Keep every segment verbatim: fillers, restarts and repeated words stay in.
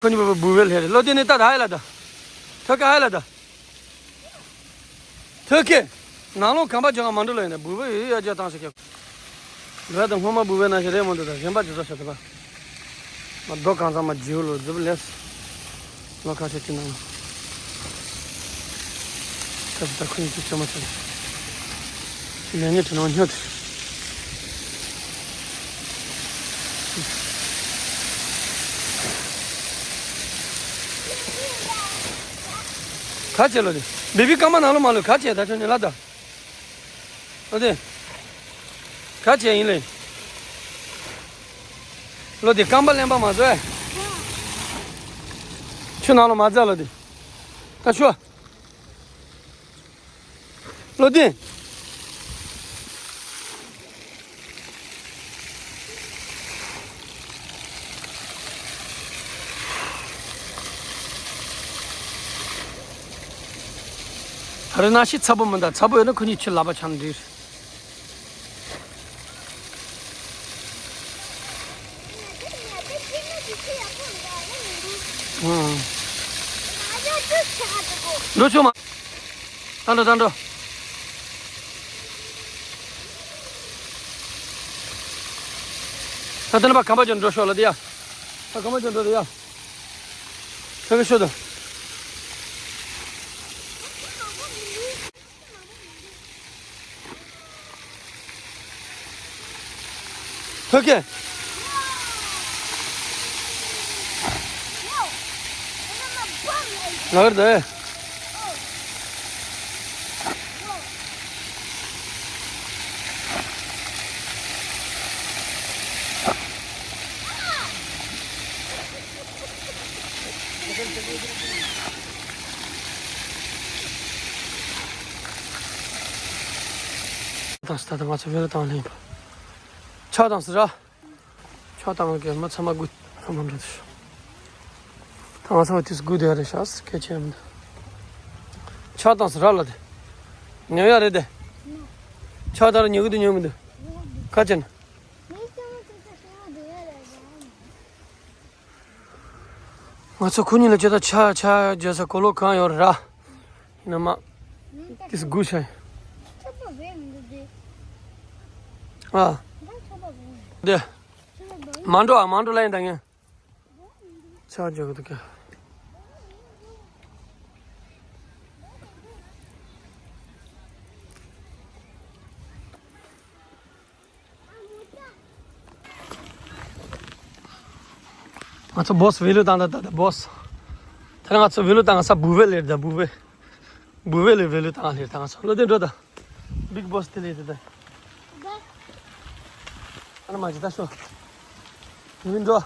ཁོ་གཉིས་པོ་འབུ་བའི་ལྷས་རེད། ལོ་དེ་ནས་ད་ད་ཧའི་ལ་ད། ཐོད་ཀ་ཧའི་ལ་ད། ཐོད་ཀ་ནང་ལོགས་གམ་པ་ཅང་མ་འགྲོ་ལ་ཡིན་ན་འབུ་བའི་ཡོད་ཡ་ཅག་བཏང་ཞིག་ཀྱང་། འབུ་བ་དང་སྔོན་མ་འབུ་བའི་ནང་བཞིན་རེད་མོ་འདུག་ད་གཞན་པ་ཅི་ཚོ་ཤ་ཐུབ་པ། མ་རྡོ་གང་ཚང་མ་འཇིའུ་ལོ་རྫིབ་ལེས། ལོ་ཁ་ཤས་ཅི་ནང་། ཁ་ཤས་ད་ཁོ་གཉིས་ཀྱི་ཆོས་མ་ཆོས། ལས་ངན་དྲི་ནང་སྨྱོ་དེ། ག་བྱེད་ལོ་དེ། བེ་བི་སྐར་མ་ནང་ལོ་མ་ལོ་ག་བྱེད་ད་ཆོས་ནི་ལ་ད། ཨོ་དེ། ག་བྱས་ཡིན་ལེ། ལོ་དེ་རྐང་པ་ལེན་པ་མ་བཟོས། ཆུ་ནང་ལ་མ་འཛག་ལོ་དེ། ད་ཆུ། ལོ་དེ། ད་རེས་གནམ་གཤིས་ཚ་པོ་མི་འདུག་ཚ་པོ་ཡོད་ན་ཁོ་གཉིས་ཆུ་ལག་པ་འཆང་འདྲི། འགྲོ་ཆོག་མ། ད་འགྲོ་ད་འགྲོ། ད་ལྟ་ནི་པ་གམ་པ་ཅན་འགྲོ་ཤོག་ལ་དེ་ཡ། ད་གམ་པ་ཅན་འགྲོ་དེ་ཡ། ཁ་གི་ཤོད་དང་། ཐོད་ཀེ། ལག་རྡོ། ད་ལྟ་ང་ཚོ་བེ་རུ་བཏང་ལེན་པ། ཆག་དང་ཟེར་ར། ཆག་དང་གི་མི་ཚང་མ་དགུ་ཚང་མ་འགྲོ་དུ་ཤོག་ད་ང་ཚོ་དུས་དགུ་དེ་རེད་ཤག་སྐད་ཆ་མི་འདུག་ཆག་དང་ཟེར་ར་ལ་དེ། ཉོ་ཡ་རེད་དེ། ཆག་དང་ཉོ་གི་འདུག་ཉོ་མི་འདུག་ཁ་ཅན། ང་ཚོ་ཁོ་གཉིས་ལ་ཅི་ད་ཆ་ཆ་རྒྱལ་ས་གོ་ལོ་གང་ཡོད་ར། ཡིན་ན་མ། ཏིས་དགུ་ཆ་ཡིན། ཨ། འདི། མ་འགྲོ་ཨ་མ་འགྲོ་ལ་ཡིན་ད་ངས། ཆ་རྒྱག་གི་འདུག་ག་ང་ཚོ་བོས་ཝེ་ལུ་བཏང་ད་ད་ད་བོས། ད་ང་ཚོ་ཝེ་ལུ་བཏང་ས་བུ་ཝེ་ལེར་ད་བུ་ཝེ། བུ་ཝེ་ལེར་ཝེ་ལུ་བཏང་ལེར་ད་ང་ཚོ་ལོ་དེ་འགྲོ་ད། བིག་བོས་དེ་ལེར་ད་ད། ཨ་ན་མ་ཇི་ད་ཤོ། ཝེ་ལུ་འགྲོ།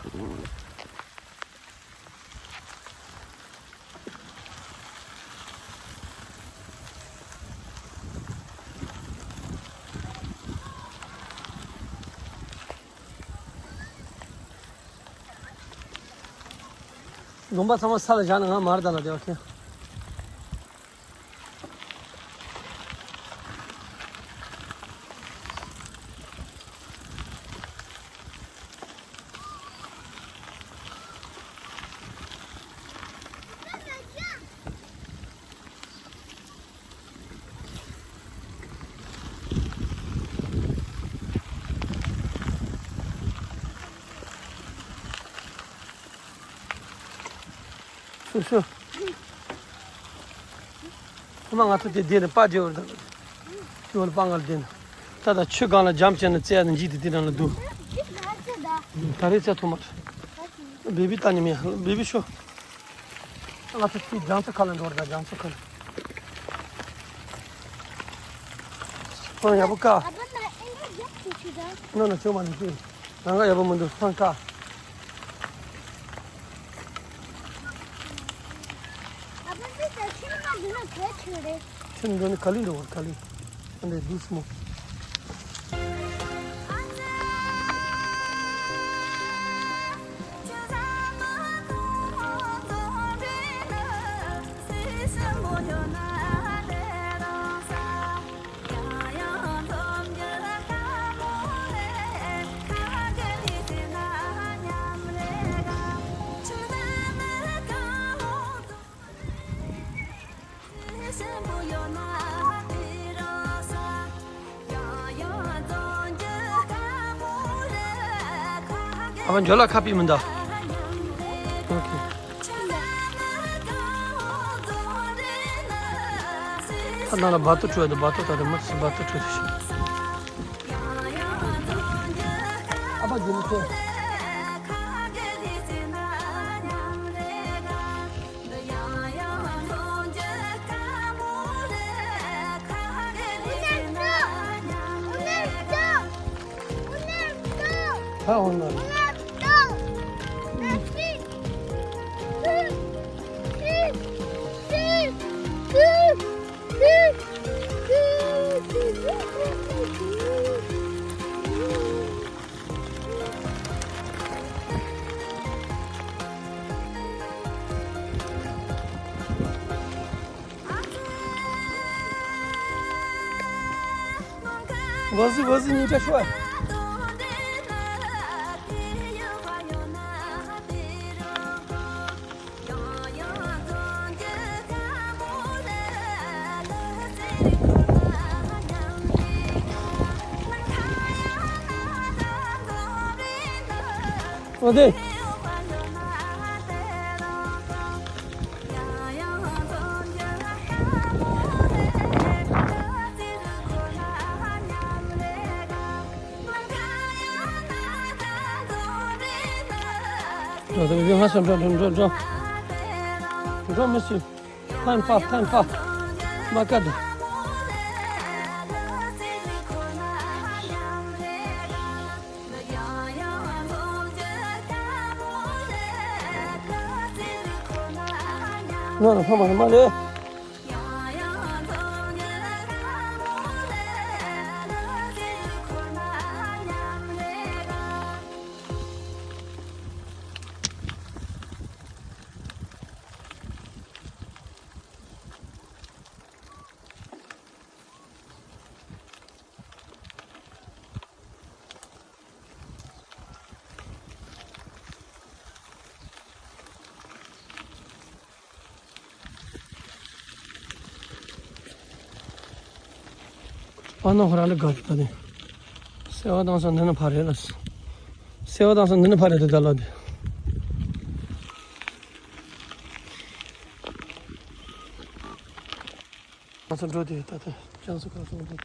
དགོན་པ་ཚང་མ་ས་ལ་བཞག་ན་ང་མར་ད་ལ་བདེ་བ་ཁྱེད། སུ་སུ། ཁོ་མ་ང་ཚོ་དེ་བསྡད་ནས་པ་རྒྱལ་བར་དང་། ཁྱོད་ལ་པ་ང་ལ་བསྡད་ན། ད་ལྟ་ཆུ་སྒང་ལ་འཇམ་བྱས་ནས་བཙལ་ནས་འཇིག་དེ་དེ་རང་ལ་འདུག་ད་རེས་བཙལ་ཐུབ་མ་རེད། བེ་བི་ལྟ་ཉི་མ་བེ་བི་ཤོ། ང་ཚོ་དེ་རྒྱང་ཚོ་ཁ་ལ་འགྲོ་ར་རྒྱང་ཚོ་ཁ་ལ། ཁོང་ཡག་པོ་ཀ། ཨ་ནོ་ནོ་ཅོ་མ་ནི་ཅི། རང་ག་ཡག་པོ་མི་འདུག་ཁོང་ཀ། ཁྱོད་འདི་ནི་ག་ལི་འགྲོ་བར་ག་ལི། ཨ་འདྲེ་འདུག་སྨོ། ཨ་མ་འཇོ་ལ་ཁ་པི་མི་འདའ། ཨོ་ཁེ། ད་ནང་ལ་བ་ཏོ་བྲོས་འདུག་བ་ཏོ་ད་རེ་མ་སི་བ་ཏོ་བྲོས་འདུག་ཨ་ཕ་རྒྱུ་ནི་ཁྱོད། ཧ་འོང་ན། Vas-y, vas-y, ཉིན་ཅག་ཤོག་ཨོ་དེ། འགྲོ་འགྲོ་འགྲོ་འགྲོ་འགྲོ་འགྲོ་མི་སྲིད། ཐན་ཕ་ཐན་ཕ། མ་ཀ་འདུག་ང་ལ་ཕ་མ་ལ་མ་ལས། པ་ནོ་ཧོ་ར་ལ་ག་ཏུ་ད་ནི། སེ་བ་དང་སོ་འདི་ནི་ཕ་རེད་ལ། སེ་བ་དང་སོ་འདི་ནི་ཕ་རེད་དུ་ད་ལོ་དེ། ང་ཚོ་འགྲོ་དེ་ད་ལྟ་ཅང་སུ་ཁ་སོང་དེ།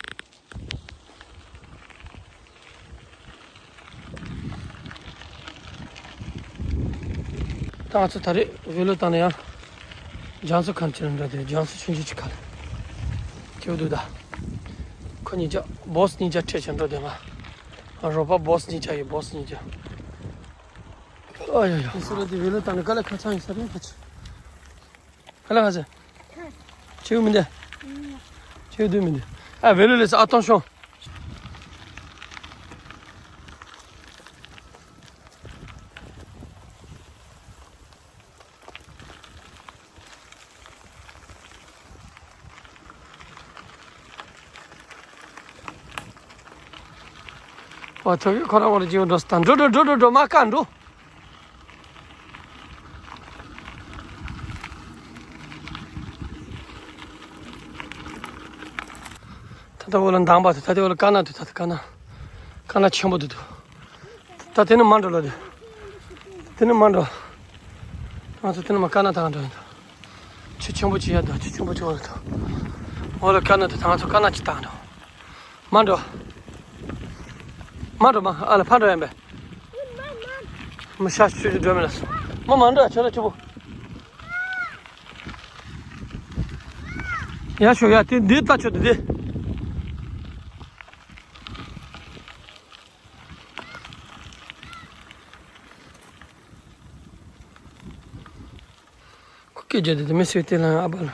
ད་ང་ཚོ་ད་རེས་བེ་ལོ་བཏང་ནས་ཡང་ལྗང་ཚུ་ཁམས་ཆེ་རུ་འགྲོ་དེ་ལྗང་ཚུ་ཆུང་ཆུང་ཅིག་ཁ་ལ་ཁྱེར་འདུག་ད་ཁོ་གཉིས་ཀ་བོ་སི་གཉིས་ཀ་ཁྲིད་ཆེར་འགྲོ་དེ་ང་རོགས་པ་བོ་སི་གཉིས་ཀ་ཡོད་བོ་སི་གཉིས་ཀ་ཨ་ཡ་ཡ་སུ་ར་དེ་བེ་ལོ་བཏང་ནས་ག་ལ་ཁ་ཚང་ཡིན་ས་རེད་ཁ་ཆེ། ཁ་ལ་ཁ་ཟེར། ཁྱེའུ་མི་འདི། ཁྱེའུ་དུ་མི་འདི། ཨ་བེ་ལོ་ལས་ཨ་སྟོང་ཤོང་། ཨོ་ཐོ་གི་ཁོ་རང་ངོ་རེ་ཅིག་འགྲོ་སྟངས་འགྲོ་འགྲོ་འགྲོ་འགྲོ་འགྲོ་མ་ཀ་འགྲོ། ད་ལྟ་འོ་ལ་འདང་པ་དུ་ད་ལྟ་འོ་ལ་ཀ་ན་དུ་ད་ལྟ་ཀ་ན་ཀ་ན་ཆེན་པོ་དུ་དུ་ད་དེ་ནི་མ་འགྲོ་ལ་དུ་དེ་ནི་མ་འགྲོ། ང་ཚོ་དེ་ནི་མ་ཀ་ན་ད་ག་འགྲོ་ཡིན་ད། ཆུ་ཆེན་པོ་ཅིག་ཡ་དུ་ཆུ་ཆེན་པོ་ཅིག་འོ་ལ་དུ་འོ་ལ་ཀ་ན་དུ་ད་ང་ཚོ་ཀ་ན་ཅིག་ད་ག་འགྲོ། མ་འགྲོ། མ་འགྲོ་མ་ཨ་ལ་ཕ་འགྲོ་ཡིན་པས། མི་ཤ་ཆུ་ཆུ་འགྲོ་མི་ལ་སོ། མ་མ་འགྲོ་ཡ་ཆོ་ལ་ཆུ་བོ། ཡ་ཤོ་ཡ་དེ་འདི་ལྟ་ཆོ་དེ་དེ། ཁོ་སྐད་རྒྱག་དེ་དེ་མི་སེར་དེ་ལ་ཨ་བ་ལ།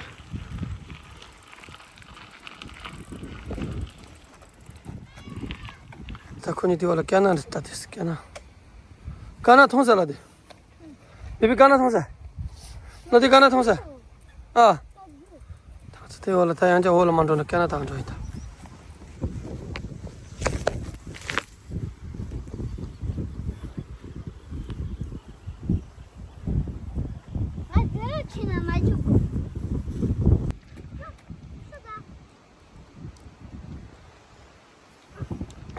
ད་ཁོ་གཉིས་དེ་བ་ལ་ཀ་ན་རེད་ད་དེ་ཀ་ན། ཀ་ན་མཐོང་ས་ལ་དེ། བི་བི་ཀ་ན་མཐོང་ས། ལོ་དེ་ཀ་ན་མཐོང་ས། ཨ། ད་ཚོ་དེ་བ་ལ་ད་ཡང་ཅག་འོ་ལ་མ་འགྲོ་ན་ཀ་ན་ད་འགྲོ་ཡིན་ད། ང་བོད་ཕྱི་ན་མ་འཇུག་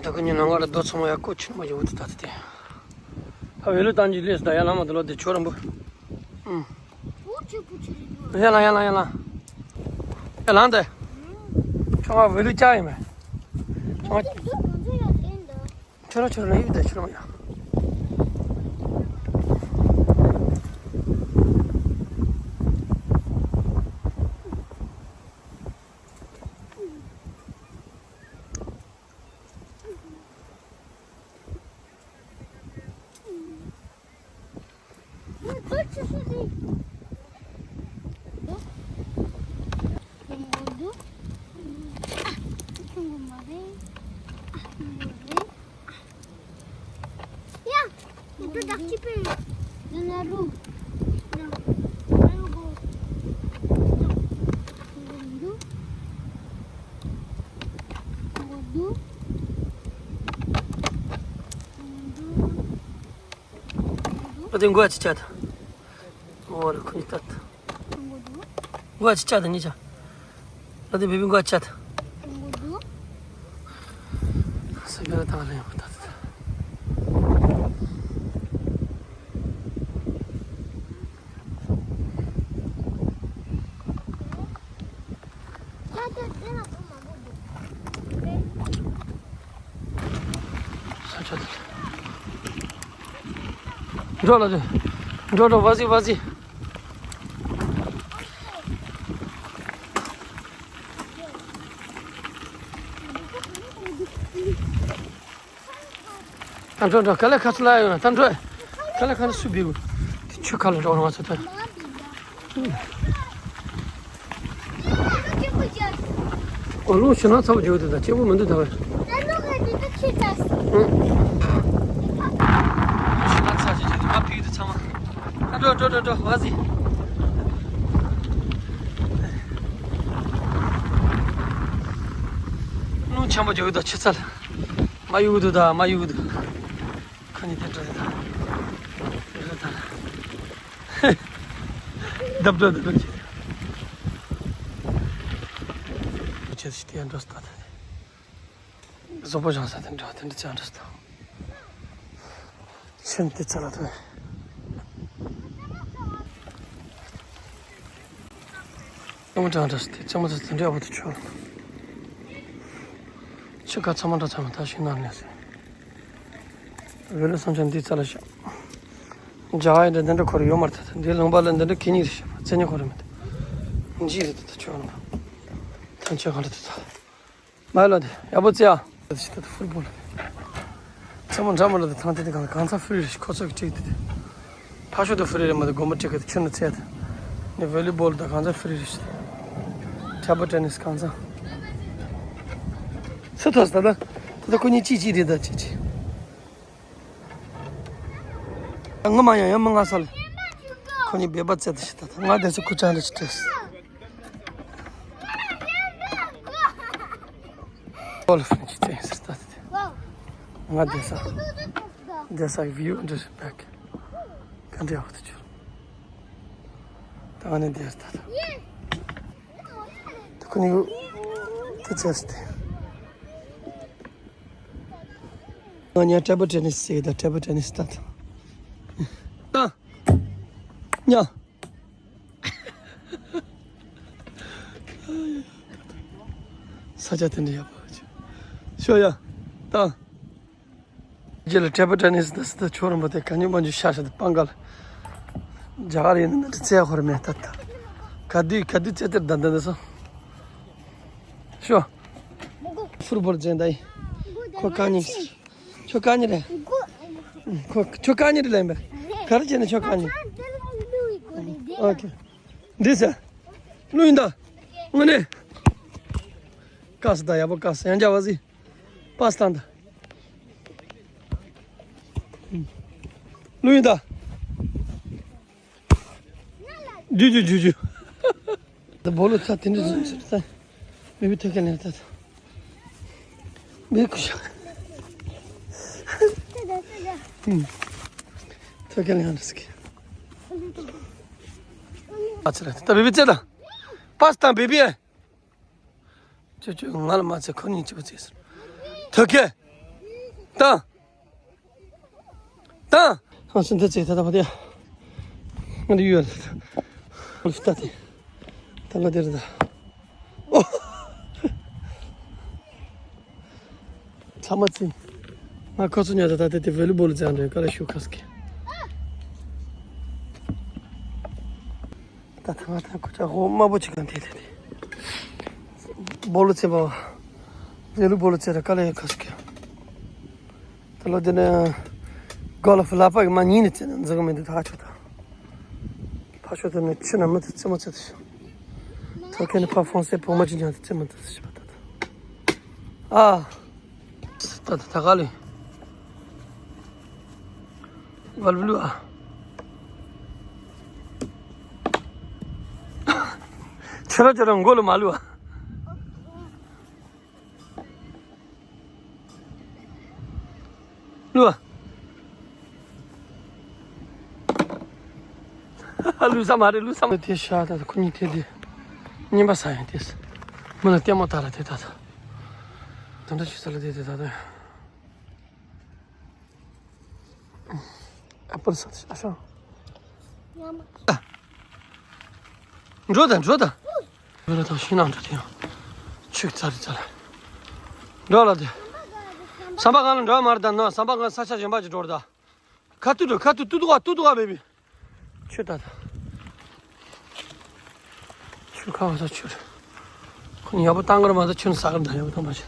ད་གི་ཉིན་ནང་ང་ལ་རྡོ་ཚང་མ་ཡག་པོ་ཆེན་མོ་ཡོད་ད་ད་དེ། ཝེ་ལུ་བཏང་རྒྱུ་ལས་སུ་ད་ཡར་ལངས་མ་འདུག་ལོ་དེ་ཆོ་རམ་བུ། ཨུམ། བུ་ཆེ་བུ་ཆེ་རེད་འདུག་ཡར་ལངས་ཡར་ལངས་ཡར་ལངས། ཡར་ལངས་དེ། ཁྱོད་ང་ཝེ་ལུ་བཅག་ཡིན་མས། ཁྱོད་ང་། ཁྱོད་རང་ཁྱོད་རང་ཡིབ་དེ་ཁྱོད་རང་ཡ། ཨ་དེ་མགོ་ཅི་བྱ་ད། ཨོ་རེ་ཁོ་ནི་ཏད། མགོ་ཅི་བྱ་ད་ཉི་ཆ། ཨ་དེ་བི་བི་མགོ་ཅི་བྱ་ད། ས་བེ་ར་ཏང་ལེ་ཡང་ཏད། ས་ཆ་དེ། འགྲོ་ལ་དེ། འགྲོ་འགྲོ་བ་ཟི་བ་ཟི། ད་འགྲོ་འགྲོ་ག་ལེ་ཁ་སུ་ལ་ཡོད་ན་ད་འགྲོ། ག་ལེ་ཁ་ལ་སུ་བིའུ། དེ་ཆུ་ཁ་ལ་འགྲོ་རང་ཚོ་ད། ཨོ་ལོ་ཕྱི་ནང་ཚ་བོ་བརྗོད་དུ་ད་སྐྱེ་བོ་མི་འདུག་ད་བས། ཕྱི་ནང་ཚ་ཅིག་བརྗོད་དུ་ང་ཕིག་དུ་ཚང་མ། ད་འགྲོ་འགྲོ་འགྲོ་འགྲོ་བ་ཟི། རླུང་ཆེན་པོ་རྒྱག་གི་འདུག་ཆུ་ཚ་ལ། མ་གཡུག་འདུག་ད་མ་གཡུག་འདུག་ཁ་ཉིན་དེ་འདྲ་རེད་ད། རེད་ད། རྡབ་རྡབ་རྡབ་རྡབ་བྱེད། བྱེད་ཤི་དེ་ཡང་འགྲོ་སྟ་ད། བཟོ་པོ་བཞག་ས་དེ་འདྲ་དེ་འདྲ་ཅང་འདྲ་སྟ། ཆེན་དེ་ཚ་ལ་ཐོན། ཨོ་ཀྲང་ཀྲང་སྟེ་ཅང་མ་ཚ་དེ་འདྲ་ཡག་པོ་དུ་ཆོག་ཆུ་ཁ་ཚ་མ་འདྲ་ཚ་མ་ད་ཤིང་ནང་ནས་སེ། ཝེ་ལོ་བསམ་འཆར་འདི་རྩ་ལ་བཞག་རྒྱ་ཡི་འདྲ་འདི་འདྲ་ཁོ་ར་ཡོད་མ་རེད་ད། འདི་ལུང་པ་ལ་འདི་འདྲ་གད་སྙིགས་རེད་ཤག་རྩེ་ཉེ་ཁོ་ར་མི་འདུག་འཇིགས་རེད་ད་ད་ཆོག་ནམ། ཐང་ཆད་གང་རེད་ད་ད། མ་ལ་དེ་ཡག་པོ་བརྩི་ཨ། ད་ཤི་ད་ད་ཧྥུ་རི་པོ་ལ། ཚེ་མོ་འདྲ་མོ་ལ་དེ་ཐང་དེ་དེ་གང་གང་ཚ་ཧྥུ་རི་རེད་ཁོ་ཚོ་གི་ཀྲིག་དེ་དེ། ཕ་ཤོ་དེ་ཧྥུ་རི་རེད་མ་དེ་དགོན་པ་ཀྲིག་གི་དེ་ཁྱོད་ནི་ཚེ་དེ། ནི་ཝེ་ལི་བོལ་དང་གང་ཚ་ཧྥུ་རི་རེད་ཤི། ཊེ་བལ་ཊེ་ནིས་གང་ཚ། སུ་ཐོས་ད་ད། ད་ད་ཁོ་གཉིས་ཅི་ཅི་རེད་ད་ཅི་ཅི། ང་མ་ཡང་ཡང་མ་ང་ས་ལ། ཁོ་གཉིས་སྦས་པ་རྩེ་ད་ཤི་ད་ད་ང་དེ་ཚོ་ཁུ་ཅང་རེད་ཤི་ཏེ། ཨོལ་ཧྥེན་ཅི་ཏེ་ཟེར་ད་དེ། ང་བསྡད་ས། བསྡད་ས་བིའུ་འདྲ་ཞིག་བེག་ག་འདྲ་ཡག་ཏུ་གྱུར། ད་ང་ནི་བསྡད་ས་ད་ད། ད་ཁོ་ནི་ད་ཅེས་ཏེ། ང་ཉ་ཊེ་བལ་ཊེ་ནིས་ཟེར་ད་ཊེ་བལ་ཊེ་ནིས་ད་ད། ད། ཉ། ས་ཆ་དེ་འདྲ་ཡག་པོ་ཅིག་ཤོ་ཡ། ད། རྗེས་ལ་ཊེ་བལ་ཊེ་ནིས་ད་སི་ད་ཆོ་རམ་པ་དེ་ག་ཉུ་མ་ཉུ་ཤ་ཤ་དེ་སྤང་ག་ལ། རྒྱ་གར་ཡིན་ན་འདྲ་རྩེ་ཧོར་མེད་ད་ད། ག་དུས་ག་དུས་རྩེ་དེར་ད་ད་ད་སོ། ཤོ། ཧྥུར་བོར་ཛེན་ད་ཡི། ཁོ་ག་ཉིན། ཁྱོད་ག་ཉིན་རེད། ཁོ་ཁྱོད་ག་ཉིན་རེད་ལན་པས། ག་རེ་བྱས་ནས་ཁྱོད་ག་ཉིན། ཨོ་ཁེ། འདི་ཟེར། ལུས་ཡིན་ད། དངོས་གནས། བཀག་སོང་ད་ཡག་པོ་བཀག་སོང་ཡང་བྱ་བ་ཟིག་པ་སི་ཐང་ད། ལུས་ཡིན་ད། ཇུ་ཇུ་ཇུ་ཇུ། ད་སྦོ་ལོ་ཚ་དེ་འདྲ་ཟིན་ཚུལ་ད། མི་བུ་ཐོད་རྒལ་ལེན་ད། མི་ཁུ་ཤ། ཐོད་རྒལ་ལེན་ད་སྐྱེ། ཨ་ཚ་ར་ད་བི་བི་ཙེ་ད། པ་སི་ཐང་བི་བི་ཨེ། ཅོ་ཅོ་ང་ལ་མ་ཚེ་ཁོ་གཉིས་ཅི་བ་ཚེ་ཟེར། ཐོད་རྒལ། ད། ད། ཨ་སི་འདི་ཚེ་ད་ད་བ་དེ། ང་འདི་ཡོད་ལ། ལུས་ལྟ་དེ། ད་ལོ་དེ་རེད་ད། ཨོ། ཚང་མ་ཚིག་ང་ཁོ་ཚོ་ཉལ་ད་ད་དེ་དེ་ཝེ་ལི་བོ་ལི་རྩེ་འདྲ་ག་ལ་ཤུ་ཁ་སྐད། ད་ཐང་ང་ཐང་ཁོ་ཅག་ཧོ་དམར་པོ་ཅིག་གང་དེ་དེ་དེ། བོ་ལི་རྩེ་བ། ཝེ་ལི་བོ་ལི་རྩེ་ར་ག་ལ་ཡོད་ཁ་སྐད། ད་ལོ་དེ་ནས་གོ་ལ་ཕུ་ལ་པ་གི་མ་ཉིན་ནས་བཙལ་ནས་འཛིན་གི་མི་འདུག་ད་ཆོག་ད། ཕ་ཤོ་དེ་ནས་ཆུ་ན་མི་དེ་རྩེད་མོ་རྩེ་དེ་ཤོག་ཐོ་ཁེ་ནས་ཕ་ཧྥོང་སེ་བུ་མོ་ཅིག་ཉག་དེ་རྩེད་མོ་དེ་ཤི་པ་ད་ད། ཨ། ད་ད་ད་ག་ལེ། ཝལ་བླུ་ཨ། ཁྱེད་རང་ཁྱེད་རང་མགོ་ལ་མ་བླུ་ཨ། ལུ། ལུས་ས་མ་རེད་ལུས་ས་མ་རེད། དེ་ཤ་ད་ཁོ་གཉིས་དེ་དེ། གཉིས་པ་ས་ཡང་དེ། མི་ལ་ལྟད་མོ་ལྟ་ར་དེ་ད་ད། ད་འདྲ་ཞིག་ས་ལ་དེ་དེ་ད་ད། ཨ་པར་ས་ཨ་ཤང་། འགྲོ་དང་འགྲོ་དང་། འགྲོ་ལ་དང་ཤིང་ནག་འགྲོ་དེ་ཡང་། ཆུ་ཙ་རི་ཙ་ལ། འགྲོ་ལ་དེ། ཟམ་པ་སྒང་ལ་འགྲོ་མ་རེད་ད་ནོ། ཟམ་པ་སྒང་ས་ཆ་གཞན་པ་ཅིག་འགྲོ་རེད་ད། ཁ་ཐུག་འགྲོ་ཁ་ཐུག་ཏུ་ཏུ་ག་ཏུ་ཏུ་ག་བེ་བི། ཆུ་ད་ད། ཆུ་ཁ་བ་ས་ཆུ་རེད། ཁོ་ཡག་པོ་བཏང་གི་རེད་མ་ད་ཆུ་ནི་ཟ་གི་རེད་ད་ཡག་པོ་བཏང་པ་ཆུ།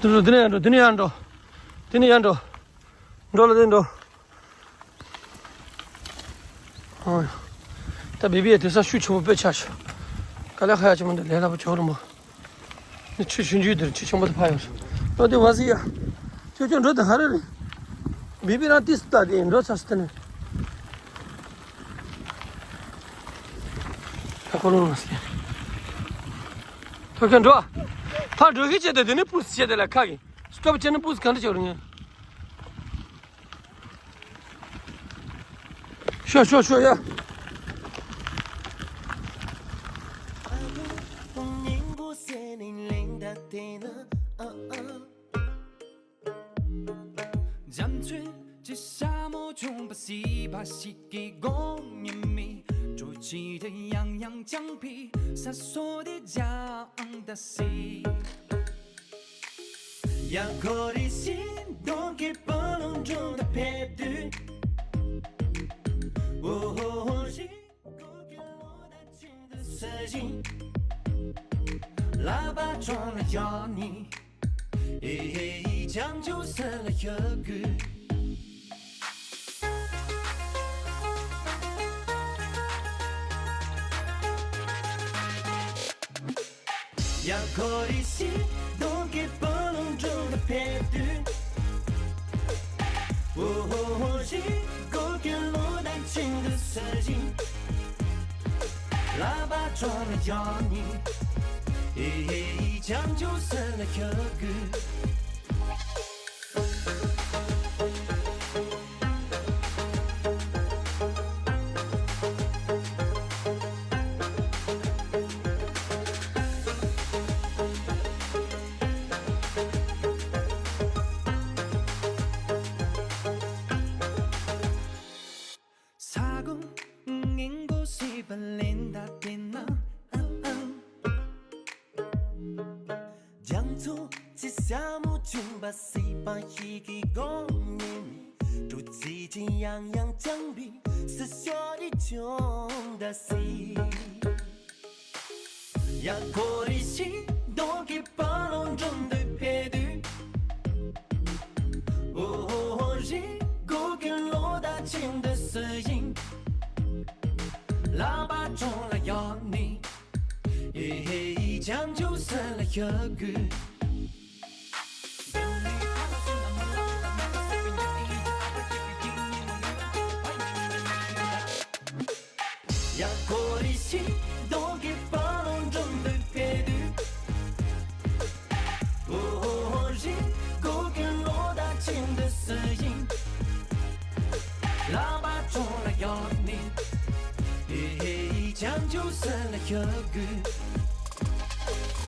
འདི་འགྲོ་འདི་ནས་ཡར་འགྲོ་འདི་ནས་ཡར་འགྲོ། འདི་ནས་ཡར་འགྲོ། འགྲོ་ལ་དེ་འགྲོ། ཨོ། ད་བི་བི་ཡ་དེ་ས་ཤུགས་ཆེན་པོ་དཔེ་ཆགས་ཤག་ག་ལེ་ཁ་ཡ་ཆེན་པོ་འདི་ལས་སླ་པོ་ཆོག་རུ་མོ། ནི་ཆུ་ཆུང་ཆུང་དེར་ཆུ་ཆེན་པོ་དེ་ཕ་ཡོང་ཤག་ལོ་དེ་བ་ཟི་ཡ། ཁྱོད་ཁྱོད་འགྲོ་དེ་ཧ་རེ་རེད། བི་བི་རང་ཏིས་ལྟ་དེ་འགྲོ་ཚ་སི་ཏེ་ནི། ད་ཁོ་ལོང་ང་སི་ཏེ། ཐོ་ཁྱོད་འགྲོ། ཕ་འགྲོ་ཤི་བྱེད་དེ་དེ་ནི་པུས་བྱེད་དེ་ལ་ཁ་གི། སི་ཊོབ་བྱེད་ནི་པུས་གང་འདྲ་བྱེད་རུང་ངས། ཤོ་ཤོ་ཤོ་ཡ། རྒྱ་མཚོའི་ཕྱི་ས་མོ་ཆུང་བ་སྲིད་པ་ཞིག་གི་དགོང་ཉི་མའི་དྲོ་ཆུ་དེ་ཡང་ཡང་བརྐྱངས་པའི་ས་སོ་དེ་ལྗང་ད་སྲིད། ཡང་ཁོ་རེ་བཞིན་གདོང་གི་དཔུང་ལོང་དྲུང་དུ་ཕེབས་དུས། འོ་ཧོ་ཧོ་ཞིག་གོ་གི་ལོ་ཟླ་ཆེན་དུ་ས་ཞིང་། ལག་པ་གྲོང་ལ་ཡོང་ནི། ཨེ་ཧེ་ཨི་བྱང་ཆུབ་སེམས་ལ་ཤོག་གུ། ཡང་ཁོ་རེ་བཞིན་གདོང་གི་དཔུང་ལོང་དྲུང་དུ་ཕེབས་དུས། འོ་ཧོ་ཧོ་ཞིག་གོ་གི་ལོ་ཟླ་ཆེན་དུ་ས་ཞིང་། ལག་པ་གྲོང་ལ་ཡོང་ནི། ཨེ་ཧེ་ཨི་བྱང་ཆུབ་སེམས་ལ་ཤོག་གུ། ས་གོང་སྙིང་པོ་སྲིད་པ་ལེན་ད་དེ་ན། རྒྱ་མཚོ་ཆེ་ས་མོ་ཆུང་བ་སྲིད་པ་ཞིག་གི་དགོང་ཉི་མའི་དྲོ་ཚིགས་ཅན་ཡང་ཡང་བརྐྱངས་པའི་ས་ཕྱོགས་རི་ཆུང་ད་སྲིད། ཡང་ཁོ་རེ་བཞིན་གདོང་གི་དཔུང་ལོང་དྲུང་དུ་ཕེབས་དུས། འོ་ཧོ་ཧོ་རི་གོ་གི་ལོ་ཟླ་ཆེན་དུ་ས་ཞིང་། ལག་པ་གྲོང་ལ་ཡོང་ནི། ཨེ་ཧེ་ཨི་བྱང་ཆུབ་སེམས་ལ་ཤོག་གུ། ཡང་ཁོ་རེ་བཞིན་གདོང་གི་དཔུང་ལོང་དྲུང་དུ་ཕེབས་དུས། འོ་ཧོ་ཧོ་རི་གོ་གི་ལོ་ཟླ་ཆེན་དུ་ས་ཞིང་། ལག་པ་གྲོང་ལ་ཡོང་ནི། ཨེ་ཧེ་ཨི་བྱང་ཆུབ་སེམས་ལ་ཤོག་གུ།